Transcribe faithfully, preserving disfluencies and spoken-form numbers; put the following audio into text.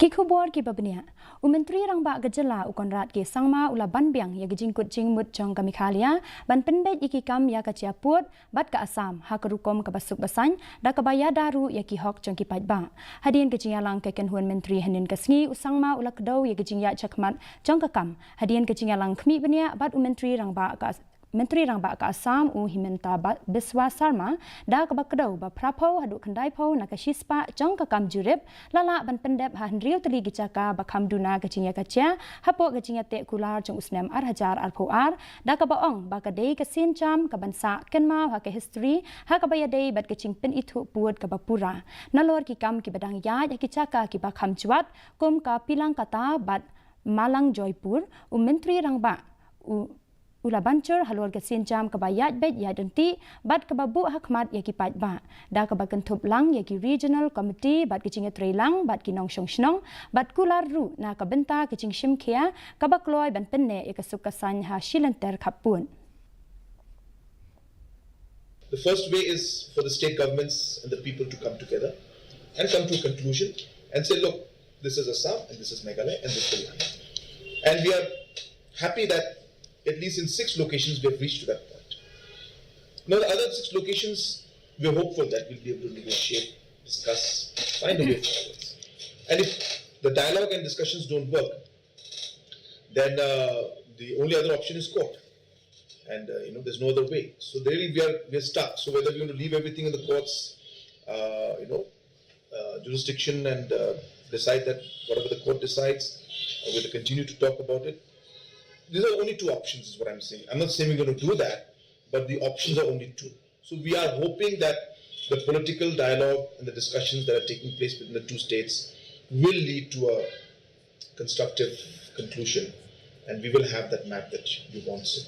Ki khubor kiba bniah. U Myntri Rangbah ka jylla u Conrad K Sangma u la ban biang ïa ka jingkut jingmut jong ka Meghalaya ban pynbeit ïa ki kam ïa ka jia pud bad ka Assam ha ka rukom kaba suk ba saiñ da kaba ïada ruh ïa ki hok jong ki paidbah. Hadien ka jingïalang ka kynhun myntri hynnin ka sngi, u Sangma u la kdew ïa ka jingïaid shakhmat jong ka kam hadien ka jingïalang khmih bniah bad u Myntri Rangbah ka Myntri Rangbah ka Assam u Himanta Ba- Biswa Sarma da kaba kdew ba phraphew haduh khyndaiphew na ka shispah jong ka kam jurip la lah ban pyndep ha hynriew tylli ki jaka ba kham duna ka jingïakajia hapoh ka jingïateh kular jong u snem ar hajar arphew ar, da kaba ong ba ka dei ka sienjam kaban sah kynmaw ha ka history ha kaba ïadei bad ka jingpynithuh pud kaba pura. Nalor ki kam kiba dang ïaid ha ki jaka kiba kham jwat kum ka Pilangkata bad Malang Joypur, u Myntri Rangbah u u la ban jur halor ka sienjam kaba ïaid beit ïaid ryntih bad kaba buh ha khmat ïa ki paidbah, da kaba kynthup lang ïa ki regional committee bad ki jingïatreilang bad ki nongshong shnong bad kular ruh na ka bynta ka jingshim khia kaba kloi ban pynneh ïa ka suk ka saiñ ha shilynter khappud. The first way is for the state governments and the people to come together and come to a conclusion and say, look, this is Assam and this is Meghalaya and this is Haryana. And we are happy that at least in six locations we have reached to that point. Now, the other six locations, we are hopeful that we'll be able to negotiate, discuss, find a way forward. And if the dialogue and discussions don't work, then uh, the only other option is court. And uh, you know, there's no other way. So really, we are we are stuck. So whether we want to leave everything in the courts, uh, you know, uh, jurisdiction and uh, decide that whatever the court decides, uh, we'll continue to talk about it. These are only two options, is what I'm saying. I'm not saying we're going to do that, but the options are only two. So we are hoping that the political dialogue and the discussions that are taking place between the two states will lead to a constructive conclusion, and we will have that map that we want soon.